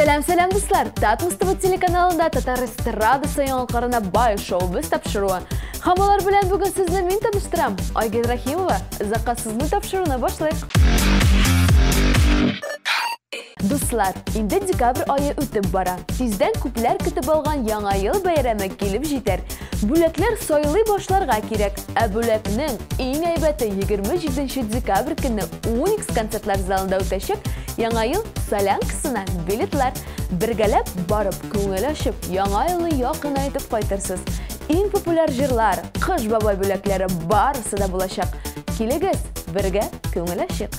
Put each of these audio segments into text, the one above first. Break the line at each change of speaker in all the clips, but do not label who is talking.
Сәлам, сәлам, дуслар! Татмус ТВ телеканалында татар эстрадасы яңалыкларына бай шоу-біз тапшыруы. Һәм алар белән бүген сезне мин таныштырам. Айгөл Рахимова, озакка сузмый тапшыруны башлыйк. Дуслар, инде декабрь ае үтеп бара. Тиздән күпләр көтеп алган Яңа ел бәйрәме килеп җитәр. Бүләкләр сайлый башларга кирәк. Ә бүләкнең иң әйбәте 27 декабрь көнне Уникс концертлар залында үтәчәк Яңа ел солянкасына билетлар. Бергәләп барып, күңел ачып, Яңа елны якынайтып кайтырсыз. Иң популяр җырлар, Кыш бабай бүләкләре барысы да булачак. Килегез, бергә күңел ачыйк.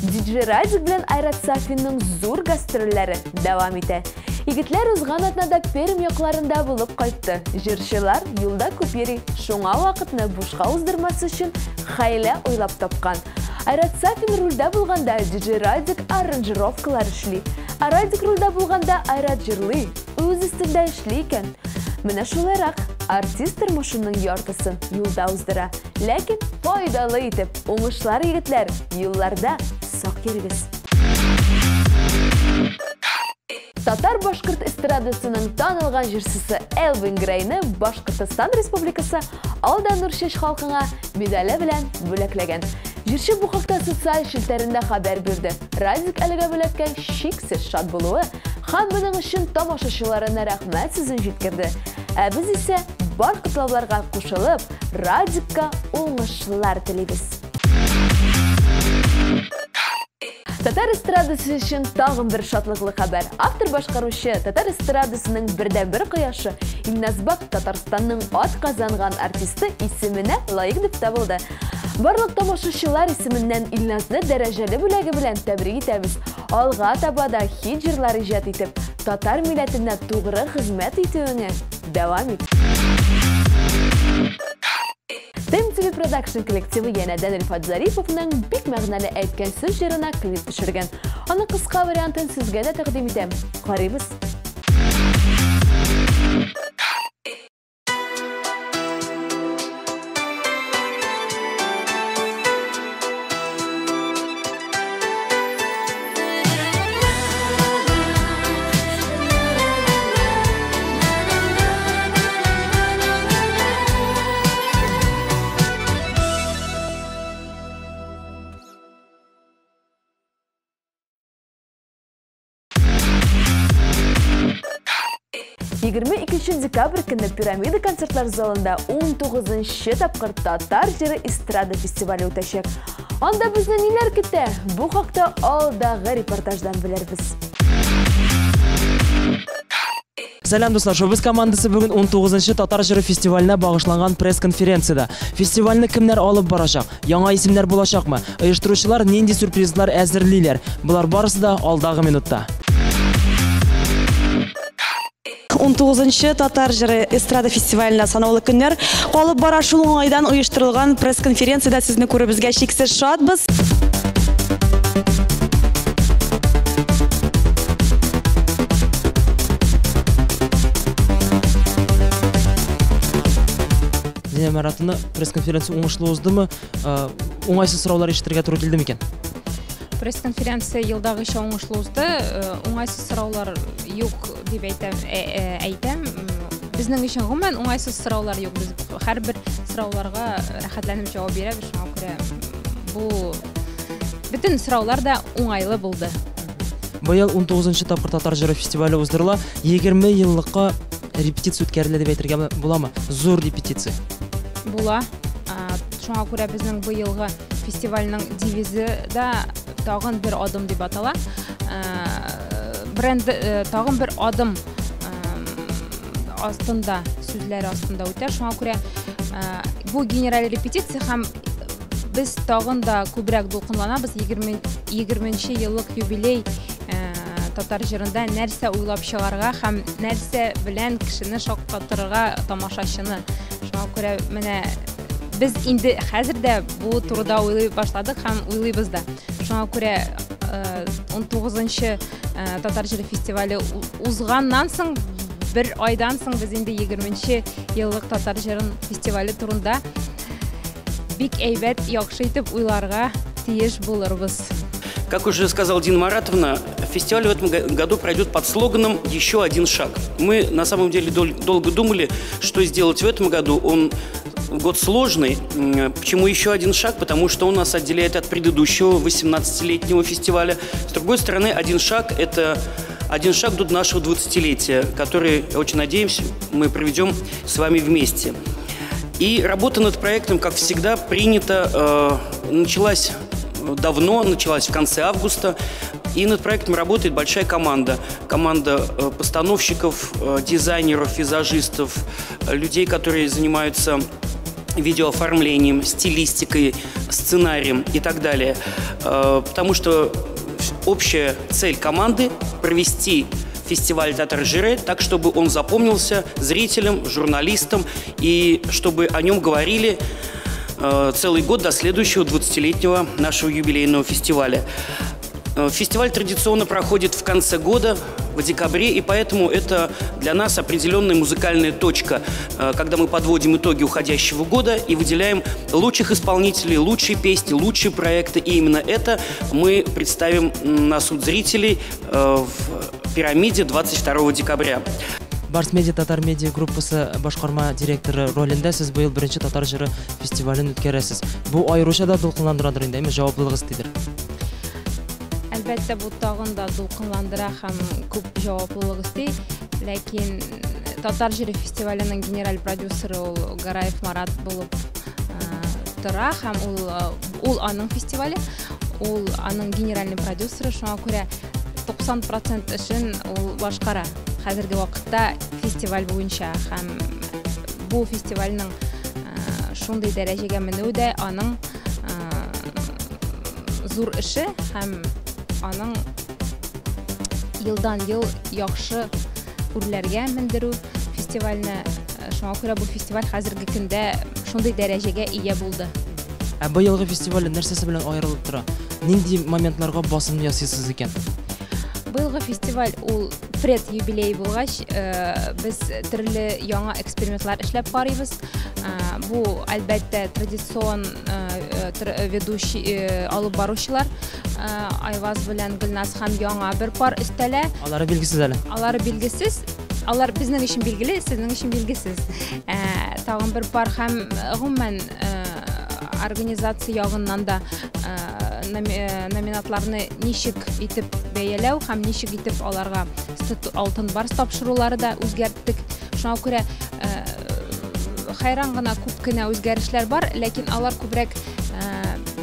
Диджей Радик белән Айрат Сафинның зур гастрольләре дәвам итә. Егетләр узган атнада Пермь якларында булып кайтты. Җырчылар юлда күп йөри, шуңа вакытны бушка уздырмас өчен хәйлә уйлап тапкан. Айрат Сафин рульдә булганда диджей Радик аранжировкалар эшли. Ә Радик рульдә булганда Айрат җырлый, үз өстендә эшли икән. Менә шулайрак, артист тормышының яртысын юлда уздыра. Ләкин файдалы итеп, уңышлар егетләр, юлларда сак йөрегез. Татар-башкорт эстрадасының танылган җырчысы Элвин Грейны Башкортостан Республикасы Алда Нурчәч халкыңа медале белән бүләкләгән. Җырчы бу хакта социаль челтәрендә хәбәр бирде. Радик әлеге бүләккә шиксез шат булуы һәм моның өчен тамашачыларына рәхмәт сүзен җиткерде. Ә без исә бар котлауларга кушылып, Радикка уңышлар телибез. Татар эстрадасы өчен тагын бер шатлыклы хәбәр. Автор башкаручы татар эстрадасының бердәнбер кояшы Илназ Бак Татарстанның ат казанган артисты исеменә лаек дип табылды. Барлык тамашачылар исеменнән Илназны дәрәҗәле бүләге белән тәбрик итәбез. Алга таба да хит җырлар иҗат итеп, татар милләтенә тугры хезмәт итүеңне дәвам ит. Тем TV Production коллективы янәдән Рифат Зариповның бик мәгънәле әйткән сүз җырына клип төшергән. Аның кыска вариантын сезгә дә тәкъдим итәм. Карыйбыз. 22 декабрь көнне Пирамида концертлар залында 19 тапкыр татар җыры эстрада фестивале үтәчәк. Анда безне ниләр көтә? Бу хакта алдагы репортаждан белербез.
Сәлам, дуслар! Шоу-біз командасы бүген 19 татар җыры фестиваленә багышланган пресс-конференциядә. Фестивальне кемнәр алып барачак? Яңа исемнәр булачакмы? Оештыручылар нинди сюрпризлар әзерлиләр? Болар барысы да алдагы минутта.
19 татар җыры эстрада фестиваленә санаулы көннәр калып бара. Шул уңайдан оештырылган пресс-конференциядә сезне күрүебезгә чиксез шатбыз.
Динә Маратовна, пресс-конференция уңышлы уздымы? Уңайсыз сораулар ишетергә туры килде микән?
Пресс-конференция елдагыча уңышлы узды. Уңайсыз сораулар юк дип әйтәм. Безнең өчен гомумән уңайсыз сораулар юк. Без һәрбер сорауларга рәхәтләнеп җавап бирәбез. Шуңа күрә бу бөтен сораулар да уңайлы булды.
Быел 19 тапкыр татар җыры фестивале уздырыла. 20 еллыкка репетиция үткәрелә дип әйтергә буламы? Зур репетиция.
Була. Шуңа күрә безнең быелгы фестивальнең девизы да тагын бер адым дип атала. Бренд тагын бер адым астында, сүзләре астында үтә. Шуңа күрә бу генераль репетиция һәм без тагын да күбрәк дулкынланабыз. 20 еллык юбилей татар җырында нәрсә уйлап чыгарга һәм нәрсә белән кешене шаккатырырга, тамашачыны. Шуңа күрә менә без инде хәзер дә бу турыда уйлый башладык һәм уйлыйбыз да. Шуңа күрә 19 татар җыры фестивале узганнан соң, бер айдан соң без инде 20 еллык татар җырын фестивале турында бик әйбәт, яхшы итеп уйларга тиеш булырбыз.
Как уже сказала Дина Маратовна, фестиваль в этом году пройдет под слоганом «Еще один шаг». Мы на самом деле долго думали, что сделать в этом году. Он год сложный. Почему еще один шаг? Потому что он нас отделяет от предыдущего 18-летнего фестиваля. С другой стороны, один шаг – это один шаг до нашего 20-летия, который, очень надеемся, мы проведем с вами вместе. И работа над проектом, как всегда, принята, началась давно, началась в конце августа. И над проектом работает большая команда. Команда постановщиков, дизайнеров, визажистов, людей, которые занимаются видеооформлением, стилистикой, сценарием и так далее. Потому что общая цель команды – провести фестиваль «Татар җыры» так, чтобы он запомнился зрителям, журналистам и чтобы о нем говорили целый год до следующего 20-летнего нашего юбилейного фестиваля. Фестиваль традиционно проходит в конце года, в декабре, и поэтому это для нас определенная музыкальная точка, когда мы подводим итоги уходящего года и выделяем лучших исполнителей, лучшие песни, лучшие проекты. И именно это мы представим на суд зрителей в «Пирамиде» 22 декабря.
Барс Медиа Татар Медиа группасы башкарма директоры ролендә сез быел беренче Татар җыры фестивален үткәрәсез. Бу аеруча да дулкынландырадыр инде, әмма җаваплылык өстидер.
Әлбәттә, бу тагын да дулкынландыра һәм күп җаваплылык өсти. Ләкин Татар җыры фестиваленең генераль продюсеры ул Гараев Марат булып тора һәм ул аның фестивале, ул аның генеральный продюсеры, шуңа күрә 90% эшен ул башкара. Хәзерге вакытта фестиваль буенча һәм бу фестивальнең шундый дәрәҗәгә менүе дә аның зур эше һәм аның елдан-ел яхшы үрләргә мендерү фестивальне. Шуңа күрә бу фестиваль хәзерге көндә шундый дәрәҗәгә ия булды.
Ә быелгы фестиваль нәрсәсе белән аерылып тора? Нинди моментларга басым ясыйсыз икән?
Быелгы фестиваль ул пред-юбилей булгач, без төрле яңа экспериментлар эшләп карыйбыз. Бу, әлбәттә, традицион ведущий алып баручылар Айваз белән Гөлназ һәм яңа бер пар өстәлә.
Алары билгесез әле.
Алары билгесез. Алар безнең өчен билгеле, сезнең өчен билгесез. Тагын бер пар һәм гомумән организация ягыннан да номинатларны ничек итеп бәяләү һәм ничек итеп аларга алтын барс тапшырулары да үзгәрттек. Шуңа күрә хайран гына күп кенә үзгәрешләр бар, ләкин алар күбрәк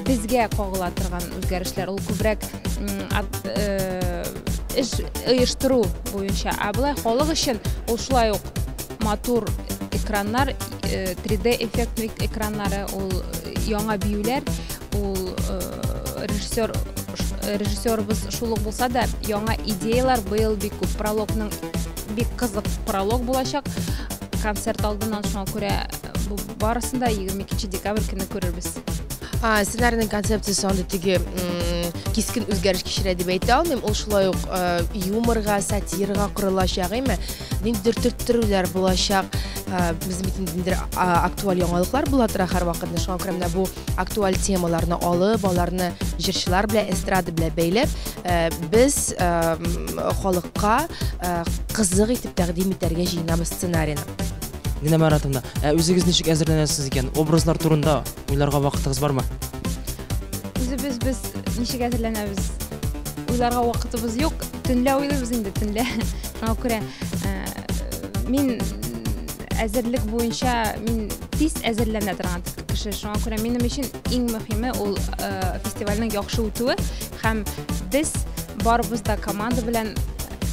безгә кагыла торган үзгәрешләр. Ул күбрәк эш оештыру буенча. Ә болай халык өчен ул шулай ук матур экраннар, 3D эффект экраннары, ул яңа биюләр, ул режиссерыбыз шул ук булса да, яңа идеялар быел бик күп. Прологның бик кызык пролог булачак. Концерт алдыннан, шуңа күрә бу барысын да 22 декабрь көне күрербез.
Сценарийның концепциясе анда теге кискен үзгәреш кичерә дип әйтә алмыйм. Ул шулай ук юморга, сатирага корылачак, әйме? Ниндидер төрттерүләр булачак. Безнең бит ниндидер актуаль яңалыклар була тора һәрвакытны. Шуңа күрә менә бу актуаль темаларны алып, аларны җырчылар белән, эстрада белән бәйләп, без халыкка кызык итеп тәкъдим итәргә җыенабыз сценарийны.
Дина Маратовна, ә үзегез ничек әзерләнәсез икән? Образлар турында уйларга вакытыгыз бармы?
Үзебез без ничек әзерләнәбез? Уйларга вакытыбыз юк. Төнлә уйлыйбыз инде, төнлә. Шуңа күрә мин әзерлек буенча мин тиз әзерләнә торган кеше. Шуңа күрә минем өчен иң мөһиме ул фестивальнең яхшы үтүе һәм без барыбыз да команда белән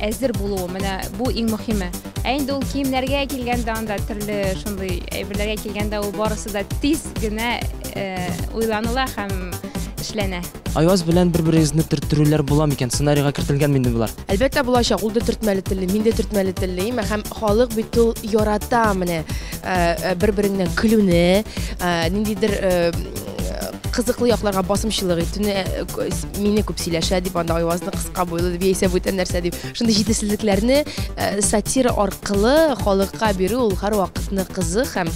әзер булуы. Менә бу иң мөһиме. Ә инде ул киемнәргә килгәндә, анда төрле шундый әйберләргә килгәндә ул барысы да тиз генә уйланыла һәм эшләнә.
Айваз белән бер-берегезне төрттерүләр була микән? Сценарийга кертелгән инде булар.
Әлбәттә булачак. Ул да төртмәле телле, мин дә төртмәле телле. Һәм халык бит ул ярата менә бер-береңнән көлүне, ниндидер кызыклы якларга басымчылык итүне, мине күп сөйләшә дип, анда Айвазны кыска буйлы дип, яисә бүтән нәрсә дип. Шундый җитешсезлекләрне сатира аркылы халыкка бирү ул һәрвакытны кызык һәм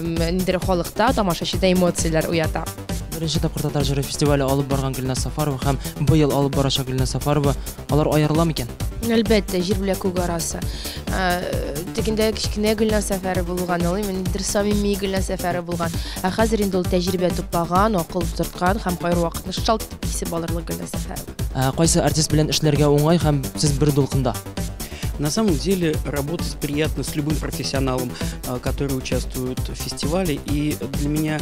ниндидер халыкта, тамашачыда эмоцияләр уята.
Беренче тапкыр Татар җыры фестивале алып барган Гөлназ Сафарова һәм быел алып барачак Гөлназ Сафарова, алар аерыла микән?
Әлбәттә, җир белән күк арасы. Тегендә кечкенә Гөлназ Сәфәрова булган, ул ниндидер самими Гөлназ Сәфәрова булган. Ә хәзер инде ул тәҗрибә туплаган, акыл утырткан һәм кайбер вакытны шалт итеп кисеп алырлык Гөлназ Сәфәрова.
Кайсы артист белән эшләргә уңай һәм сез бер дулкында?
На самом деле работать приятно с любым профессионалом, который участвует в фестивале. И для меня,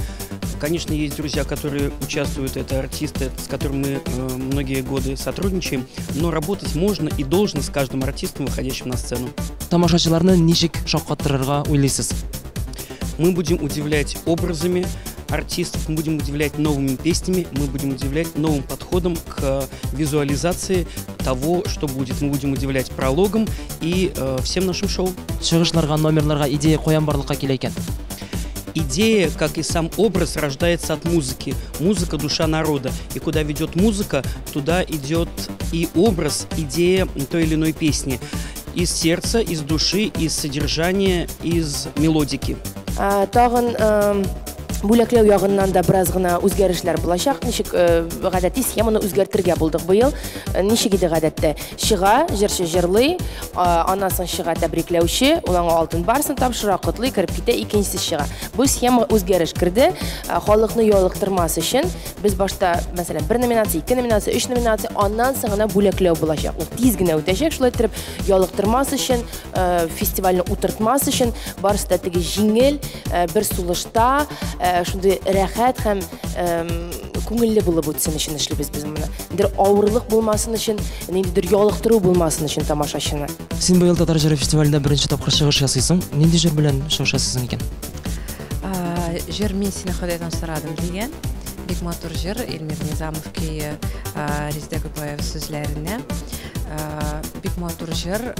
конечно, есть друзья, которые участвуют, это артисты, с которыми мы многие годы сотрудничаем, но работать можно и должно с каждым артистом, выходящим на сцену.
Тамашачыларны ничек шаккатырырга уйлыйсыз?
Мы будем удивлять образами артистов, мы будем удивлять новыми песнями, мы будем удивлять новым подходом к визуализации того, что будет. Мы будем удивлять прологом и всем нашим шоу.
Чыгышларга, номерларга идея каян барлыкка килә икән?
Идея, как и сам образ, рождается от музыки. Музыка – душа народа. И куда ведет музыка, туда идет и образ, идея той или иной песни. Из сердца, из души, из содержания, из мелодики.
Тагын бүләкләү ягыннан да бераз гына үзгәрешләр булачак. Ничек гадәти схеманы үзгәртергә булдык быел. Ничек иде гадәттә? Чыга, җырчы җырлый, аннан соң чыга тәбрикләүче, ул аңа алтын барсын тапшыра, котлый, кереп китә, икенчесе чыга. Бу схема үзгәреш керде. Халыкны ялыктырмас өчен без башта, мәсәлән, бер номинация, ике номинация, өч номинация, аннан соң гына бүләкләү булачак. Ул тиз генә үтәчәк, шулай итеп ялыктырмас өчен, фестивальне утыртмас өчен, барысы да теге җиңел, бер сулышта, шундый рәхәт һәм күңелле булып үтсен өчен эшлибез без моны. Ниндидер авырлык булмасын өчен, ниндидер ялыктыру булмасын өчен тамашачыны.
Син быел Татар җыры фестивалендә беренче тапкыр чыгыш ясыйсың. Нинди җыр белән чыгыш ясыйсың икән?
Җыр «Мин сине Ходайдан сорадым» дигән. Бик матур җыр, Эльмир Низамов көе, Резеда Гобәева сүзләренә. Бик матур җыр,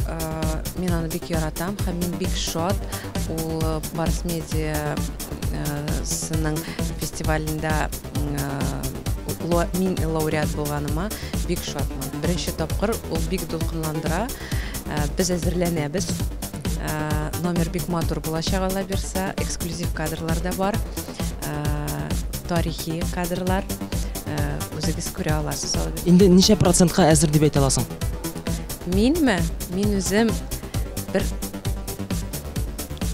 мин аны бик яратам һәм мин бик шат. Ул Барс Медиа сының фестивалендә мин лауреат булганыма бик шатмын. Беренче тапкыр ул бик дулкынландыра. Без әзерләнәбез. Номер бик матур булачак, Алла бирсә, эксклюзив кадрлар да бар. Тарихи кадрлар. Үзегез күрә аласыз.
Инде ничә процентка әзер дип әйтә аласың?
Минме? Мин үзем бер,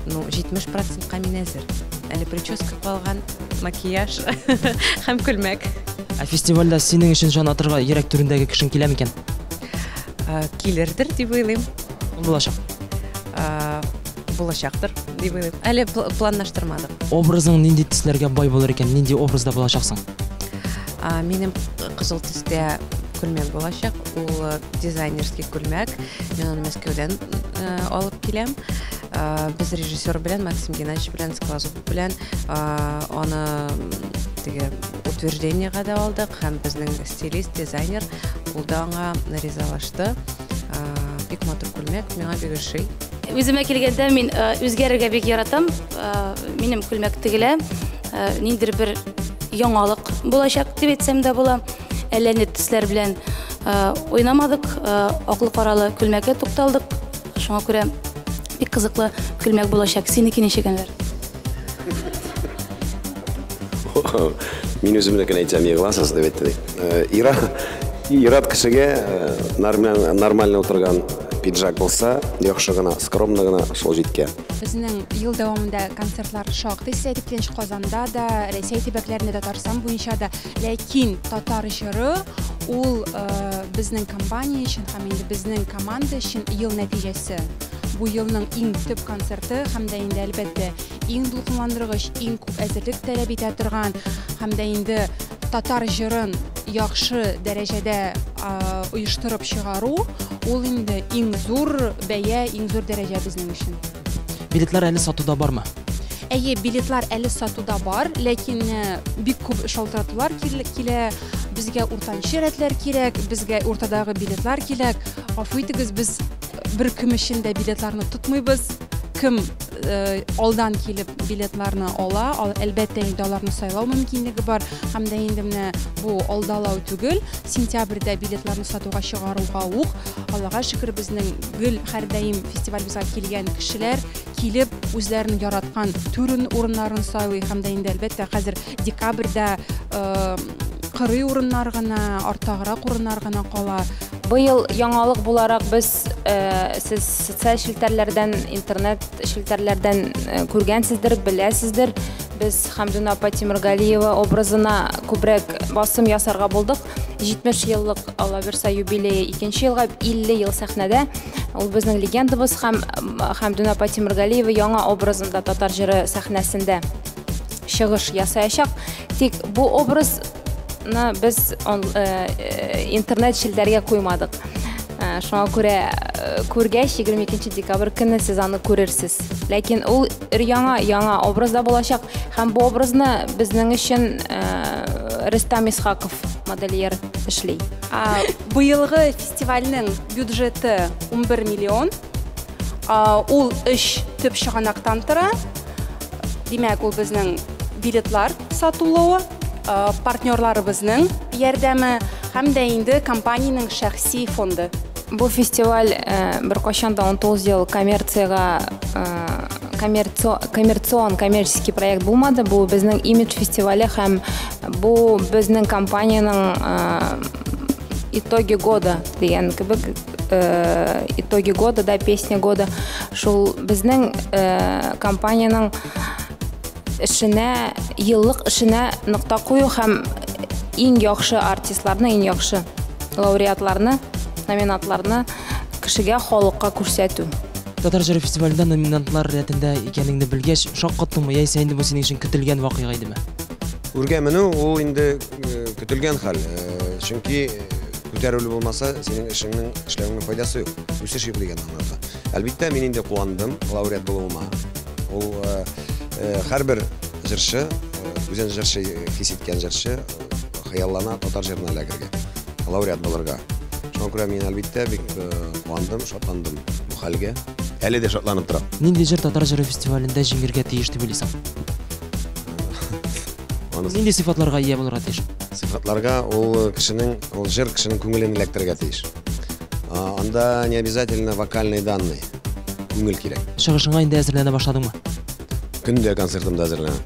ну, 70 процентка мин әзер. Әле прическа калган, макияж һәм күлмәк.
Ә фестивальдә синең өчен җан атырга йөрәк түрендәге кешең килә микән?
Килердер дип уйлыйм.
Ул булачак.
Булачактыр дип уйлыйм. Әле планлаштырмадык.
Образың нинди төсләргә бай булыр икән? Нинди образда булачаксың?
Минем кызыл төстә күлмәк булачак. Ул дизайнерский күлмәк. Мин аны Мәскәүдән алып киләм. Без режиссер белән, Максим Геннадьевич белән, Скалозубов белән аны теге утверждениега да алдык һәм безнең стилист, дизайнер ул да аңа ризалашты. Бик матур күлмәк, миңа бик ошый.
Үземә килгәндә, мин үзгәрергә бик яратам. Минем күлмәк тегелә. Ниндидер бер яңалык булачак дип әйтсәм дә була. Әллә ни төсләр белән уйнамадык, аклы каралы күлмәккә тукталдык. Шуңа күрә бик кызыклы күлмәк булачак. Синеке ничек, Әнвәр?
Мин үземнекен әйтсәм, егыласыз дип әйтте. Ир-ат кешегә нормально утырган пиджак булса, яхшы гына, скромно гына шул җиткән.
Безнең ел дәвамында концертлар шактый, сез әйтеп киткәнчә, Казанда да, Рәсәй төбәкләрендә дә, Татарстан буенча да. Ләкин Татар җыры ул безнең компания өчен һәм инде безнең команда өчен ел нәтиҗәсе. Бу елның иң төп концерты һәм дә инде, әлбәттә, иң дулкынландыргыч, иң күп әзерлек таләп итә торган һәм дә инде татар җырын яхшы дәрәҗәдә оештырып чыгару ул инде иң зур бәя, иң зур дәрәҗә безнең өчен.
Билетлар әле сатуда бармы?
Әйе, билетлар әле сатуда бар, ләкин бик күп шалтыратулар килә. Безгә уртанчы рәтләр кирәк, безгә уртадагы билетлар кирәк. Гафу итегез, без бер кем өчен дә билетларны тотмыйбыз. Кем алдан килеп билетларны ала, әлбәттә инде, аларны сайлау мөмкинлеге бар. Һәм дә инде менә бу алдалау түгел, сентябрьдә билетларны сатуга чыгаруга ук, Аллага шөкер, безнең гел һәрдаим фестивалебезгә килгән кешеләр
килеп үзләренең яраткан түрен урыннарын сайлый һәм дә инде әлбәттә хәзер декабрьдә кырый урыннар гына, артаграк урыннар гына кала.
Быел яңалык буларак без сез социаль челтәрләрдән, интернет челтәрләрдән күргәнсездер, беләсездер. Без Хәмдүнә апа Тимергалиева образына күбрәк басым ясарга булдык. 70 еллык Алла бирса юбилее икенче елга 50 ел сәхнәдә. Ул безнең легендабыз һәм Хәмдүнә апа Тимергалиева яңа образында татар җыры сәхнәсендә чыгыш ясаячак. Тик бу образны без интернет челтәргә куймадык. Шуңа күрә күргәч 22 декабрь көнне сез аны күрерсез. Ләкин ул өр-яңа яңа образда булачак һәм бу образны безнең өчен Рөстәм Исхаков модельер эшли.
Быелгы фестивальнең бюджеты 11 миллион. Ул өч төп чыганактан тора. Димәк, ул безнең билетлар сатулуы, партнерларыбызның ярдәме һәм дә инде компаниянең шәхси фонды.
Бу фестиваль беркайчан да 19 ел коммерциягә коммерцион коммерческий проект булмады. Бу безнең имидж фестивале һәм бу безнең компаниянең итоги года дигән кебек, итоги года да песня года. Шул безнең компаниянең эшенә, еллык эшенә нокта кую һәм иң яхшы артистларны, иң яхшы лауреатларны, номинантларны кешегә, халыкка күрсәтү.
Татар җыры фестивалендә номинантлар рәтендә икәнеңне белгәч, шаккаттыңмы, яисә инде бу синең өчен көтелгән вакыйга идеме?
Үргә менү ул инде көтелгән хәл. Чөнки күтәрелү булмаса, синең эшеңнең, эшләвеңнең файдасы юк. Үсеш юк дигән аңлата. Әлбәттә, мин инде куандым лауреат булуыма. Ул һәрбер җырчы, үзен җырчы хис иткән җырчы хыяллана татар җырына эләгергә, лауреат булырга. Шуңа күрә мин әлбәттә бик куандым, шатландым бу хәлгә. Әле дә шатланып торам.
Нинди җыр татар җыры фестивалендә җиңергә тиеш дип уйлыйсың? Нинди сыйфатларга ия булырга тиеш?
Сыйфатларга ул кешенең, ул җыр кешенең күңелен эләктерергә тиеш. Анда не обязательно вокальные данные. Күңел кирәк.
Чыгышыңа инде әзерләнә башладыңмы?
Көндә концертымда әзерләнәм.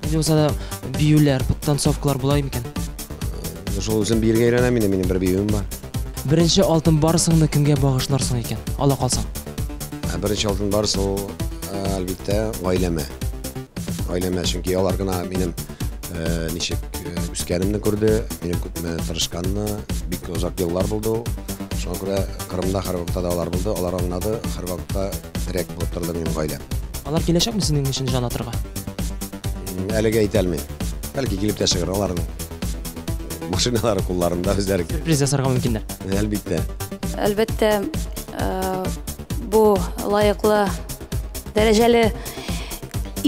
Нинди булса да биюләр, подтанцовкалар була микән?
Шул үзем биергә өйрәнәм инде, минем бер биюем бар.
Беренче алтын барсыңны кемгә багышларсың икән? Ала калсаң.
Беренче алтын барс ул, әлбәттә, гаиләмә. Гаиләмә, чөнки алар гына минем ничек үскәнемне күрде, минем күпме тырышканны, бик озак еллар булды ул. Шуңа күрә Кырымда һәрвакытта да алар булды, алар аңлады, һәрвакытта терәк булып торды минем гаиләм.
Алар киләчәкме синең өчен җан атырга?
Әлегә әйтә алмыйм. Бәлки килеп тә чыгыр, аларның машиналары кулларында үзләре.
Сюрприз ясарга мөмкиннәр.
Әлбәттә.
Әлбәттә, бу лаеклы дәрәҗәле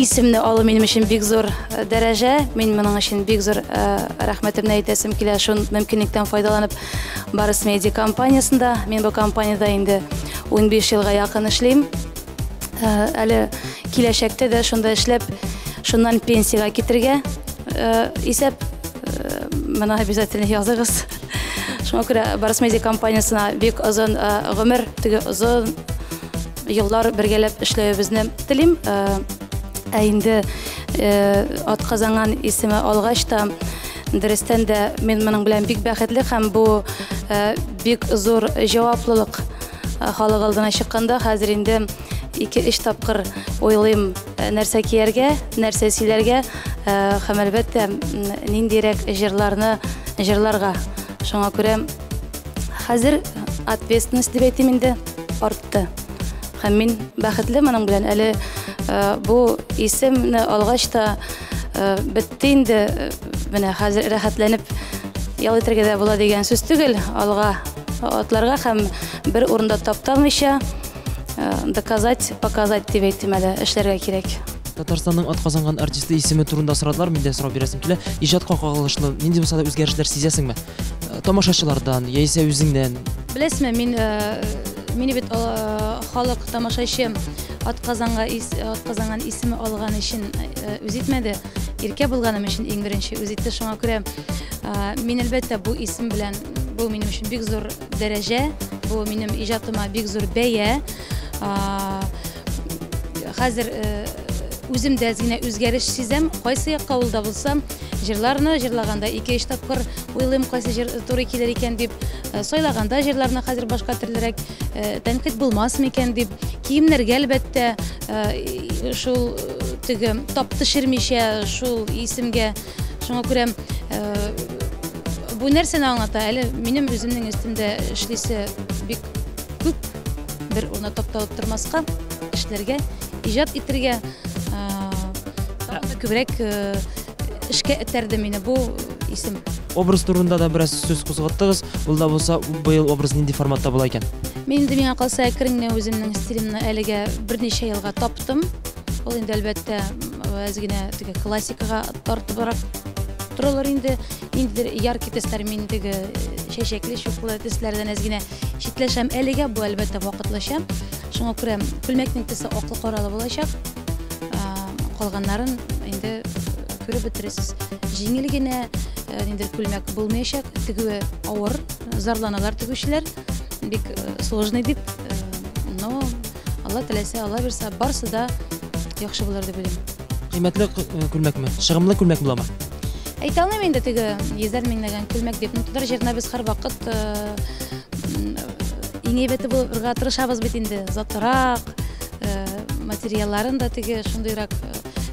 исемне алу минем өчен бик зур дәрәҗә. Мин моның өчен бик зур рәхмәтемне әйтәсем килә. Шул мөмкинлектән файдаланып, Барс Медиа компаниясендә, мин бу компаниядә инде 15 елга якын эшлим. Әле киләчәктә дә шунда эшләп, шуннан пенсиягә китергә исәп, моны обязательно языгыз. Шуңа күрә Барс Медиа компаниясенә бик озын гомер, теге озын еллар бергәләп эшләвебезне телим. Ә инде атказанган исеме алгач та, дөрестән дә мин моның белән бик бәхетле һәм бу бик зур җаваплылык халык алдына чыкканда хәзер инде 2-3 тапкыр уйлыйм, нәрсә кияргә, нәрсә сөйләргә һәм әлбәттә ниндирәк җырларны җырларга. Шуңа күрә хәзер ответственность дип әйтим инде артты. Һәм мин бәхетле моның белән. Әле бу исемне алгач та бетте инде, менә хәзер рәхәтләнеп ял итәргә дә була дигән сүз түгел. Алга атларга һәм бер урында тапталмыйча доказать, показать дип әйтим әле, эшләргә кирәк.
Татарстанның атказанган артисты исеме турында сорадылар, мин дә сорау бирәсем килә. Иҗатка кагылышлы нинди булса да үзгәрешләр сизәсеңме? Тамашачылардан яисә үзеңнән?
Беләсезме, мин мине бит халык тамашачы атказанган исеме алган өчен үз итмәде. Иркә булганым өчен иң беренче үз итте. Шуңа күрә мин әлбәттә бу исем белән, бу минем өчен бик зур дәрәҗә, бу минем иҗатыма бик зур бәя. Хәзер үзем дә әз генә үзгәреш сизәм. Кайсы якка ул да булса, җырларны җырлаганда 2-3 тапкыр уйлыйм, кайсы җыр туры килер икән дип. Сайлаганда җырларны хәзер башка төрлерәк, тәнкыйть булмас микән дип. Киемнәргә, әлбәттә, шул теге тап төшермичә, шул исемгә. Шуңа күрә бу нәрсәне аңлата? Әле минем үземнең өстемдә эшлисе бик күп. Бер урында тапталып тормаска, эшләргә, иҗат итәргә, тагын да күбрәк эшкә этәрде мине бу исем.
Образ турында да бераз сүз кузгаттыгыз. Ул да булса, быел образ нинди форматта була икән?
Мин инде, миңа калса, әкрен генә үземнең стилемне әлегә берничә елга таптым. Ул инде, әлбәттә, әз генә теге классикага тартыбрак торалар инде. Ниндидер яркий төсләр, мин теге чәчәкле, чуклы төсләрдән әз генә читләшәм әлегә, бу, әлбәттә, вакытлыча. Шуңа күрә күлмәкнең төсе аклы-каралы булачак. Калганнарын инде күреп бетерәсез. Җиңел генә ниндидер күлмәк булмаячак, тегүе авыр, зарланалар тегүчеләр, бик сложный дип, но Алла теләсә, Алла бирсә, барсы да яхшы булыр дип уйлыйм.
Кыйммәтле күлмәкме? Чыгымлы күлмәк буламы?
Әйтә алмыйм инде теге йөзәр меңләгән күлмәк дип. Татар җырына без һәрвакыт иң әйбәте булырга тырышабыз бит инде. Затлырак, материалларын да теге шундыйрак.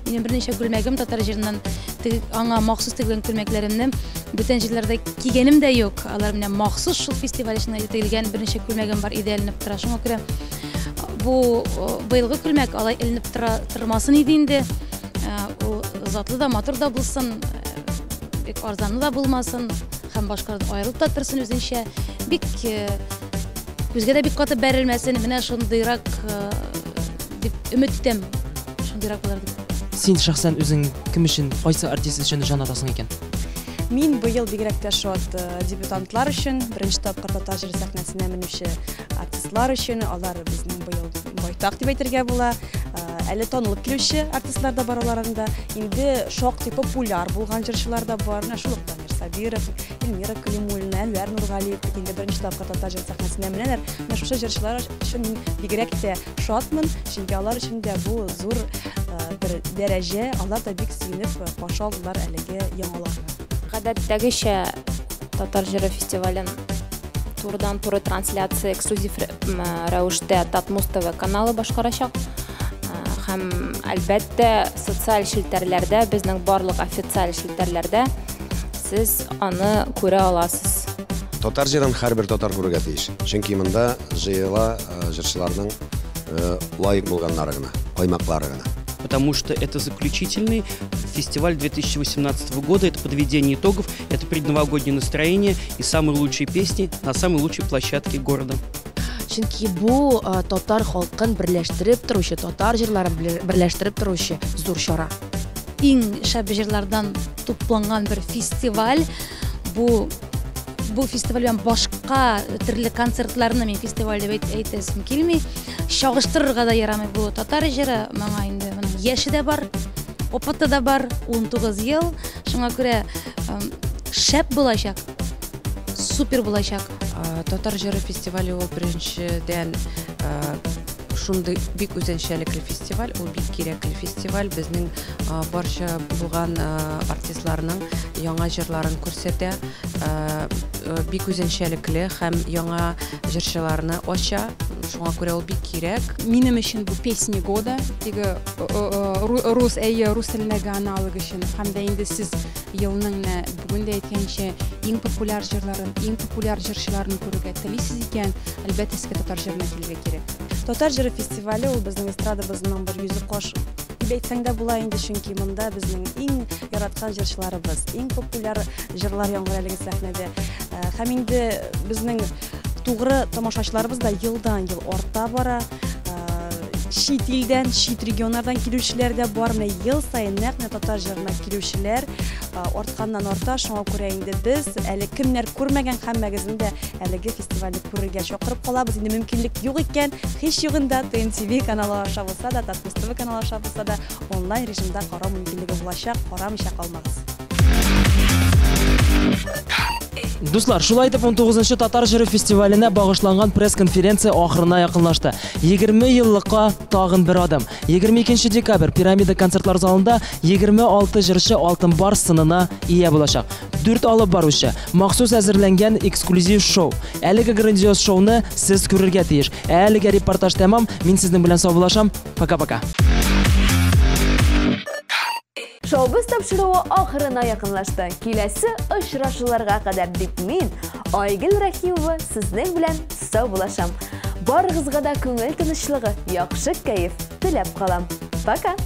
Минем берничә күлмәгем татар җырыннан, теге аңа махсус тегелгән күлмәкләремне бүтән җирләрдә кигәнем дә юк. Алар менә махсус шул фестиваль өчен тегелгән берничә күлмәгем бар, өйдә эленеп тора. Шуңа күрә бу быелгы күлмәк алай эленеп тора тормасын иде инде. Ул затлы да, матур да булсын, бик арзанлы да булмасын һәм башкалардан аерылып та торсын үзенчә. Бик күзгә дә бик каты бәрелмәсен, менә шундыйрак дип өмет итәм. Шундыйрак булыр дип.
Син шәхсән үзең кем өчен, кайсы артист өчен җан атасың икән?
Мин быел бигрәк тә шат дебютантлар өчен, беренче тапкыр татар җыры сәхнәсенә менүче артистлар өчен, алар безнең быел байтак дип әйтергә була. Әле танылып килүче артистлар да бар аларында. Инде шактый популяр булган җырчылар да бар. Менә шул ук Дамир Сабиров, Эльмира Калимуллина, Әнвәр Нургалиев бит инде беренче тапкыр татар җыры сәхнәсенә менәләр. Менә шушы җырчылар өчен мин бигрәк тә шатмын, чөнки алар өчен дә бу зур бер дәрәҗә, алар да бик сөенеп каршы алдылар әлеге яңалыкны.
Гадәттәгечә татар җыры фестивален турыдан-туры трансляция эксклюзив рәвештә Татмуз ТВ каналы башкарачак. Һәм, әлбәттә, социаль челтәрләрдә, безнең барлык официаль челтәрләрдә сез аны күрә аласыз.
Татар җырын һәрбер татар күрергә тиеш. Чөнки монда җыела җырчыларның лаек булганнары гына, каймаклары гына.
Потому что это заключительный фестиваль 2018 года, это подведение итогов, это предновогоднее настроение и самые лучшие песни на самой лучшей площадке города.
Чөнки бу татар халкын берләштереп торучы, татар җырларын берләштереп торучы зур чара.
Иң шәп җырлардан тупланган бер фестиваль. Бу фестиваль белән башка төрле концертларны мин фестиваль дип әйтәсем килми. Чагыштырырга да ярамый бу татар җыры. Моңа инде моның яше дә бар, опыты да бар, 19 ел. Шуңа күрә шәп булачак, супер булачак.
Татар җыры фестивале ул беренчедән шундый бик үзенчәлекле фестиваль, ул бик кирәкле фестиваль. Безнең барча булган артистларның яңа җырларын күрсәтә, бик үзенчәлекле һәм яңа җырчыларны ача. Шуңа күрә ул бик кирәк.
Минем өчен бу песни года, теге рус, әйе, рус телендәге аналог өчен. Һәм дә инде сез елның менә бүген дә әйткәнчә иң популяр җырларын, иң популяр җырчыларын күрергә телисез икән, әлбәттә сезгә татар җырына килергә кирәк.
Татар җыры фестивале ул безнең эстрадабызның бер йөзе каш дип әйтсәң дә була инде, чөнки монда безнең иң яраткан җырчыларыбыз, иң популяр җырлар яңгырый әлеге сәхнәдә. Һәм инде безнең тугры тамашачыларыбыз да елдан-ел арта бара. Чит илдән, чит регионнардан килүчеләр дә бар. Менә ел саен нәкъ менә татар җырына килүчеләр артканнан арта. Шуңа күрә инде без әле кемнәр күрмәгән һәммәгезне дә әлеге фестивальне күрергә чакырып калабыз. Инде мөмкинлек юк икән, һич югында ТНТВ каналы аша булса да, Татмуз ТВ каналы аша булса да онлайн режимда карау мөмкинлеге булачак. Карамыйча калмагыз.
Дуслар, шулай итеп 19-нчы Татар җыры фестиваленә багышланган пресс-конференция ахырына якынлашты. 20 еллыкка тагын бер адым. 22 декабрь Пирамида концертлар залында 26 җырчы Алтын Барс сынына ия булачак. 4 алып баручы, махсус әзерләнгән эксклюзив шоу. Әлеге грандиоз шоуны сез күрергә тиеш. Ә әлегә репортаж тәмам. Мин сезнең белән саубуллашам. Пока-пока.
Шоубыз тапшыруы ахырына якынлашты. Киләсе очрашуларга кадәр дип мин, Айгөл Рәхимова, сезнең белән саубуллашам. Барыгызга да күңел тынычлыгы, яхшы кәеф теләп калам. Пока!